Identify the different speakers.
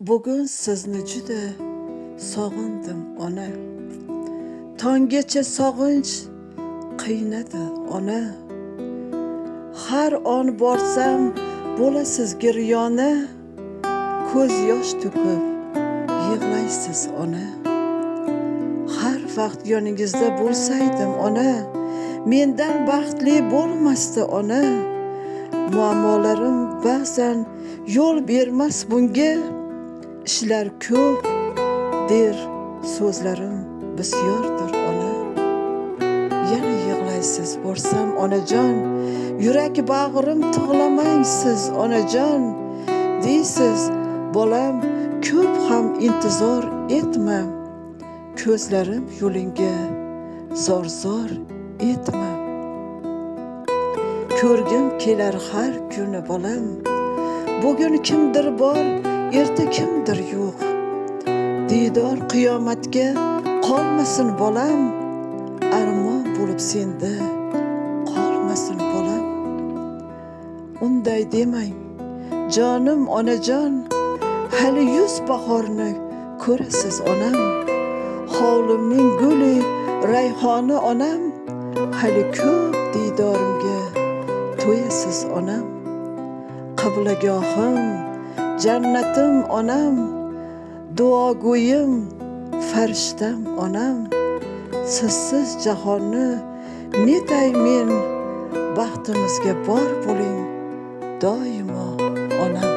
Speaker 1: Bugun sizni juda sog'indim, ona. Tonggacha sog'inch qiynadi, ona. Har on borsam bo'lasiz giryona, ko'z yosh to'kib yig'laysiz, ona. Har vaqt yoningizda bo'lsaydim, ona, mendan baxtli bo'lmasdi, ona. Muammolarim ba'zan yo'l bermas bunga, ishlar ko'p der so'zlarim bisyordir, ona. Yana yig'laysiz borsam, onajon, yurak bag'rim tig'lamang siz, onajon. Deysiz: "Bolam, ko'p ham intizor etma, ko'zlarim yo'lingga zor zor etma. Ko'rgim kelar har kuni, bolam. Bugun kimdir bor, erta kimdir yo'q. Diydor qiyomatga qolmasin, bolam, armon bo'lib senda qolmasin, bolam. Unday demang, jonim onajon, hali 100 bahorni ko'rasiz, onam. Hovlimning guli, rayhoni, onam, hali ko'p diydorimga to'yasiz, onam. Qiblagohim, jannatim, onam, duogo'yim, farishtam, onam. Sizsiz jahonni netay men, baxtimizga bor bo'ling doimo, onam."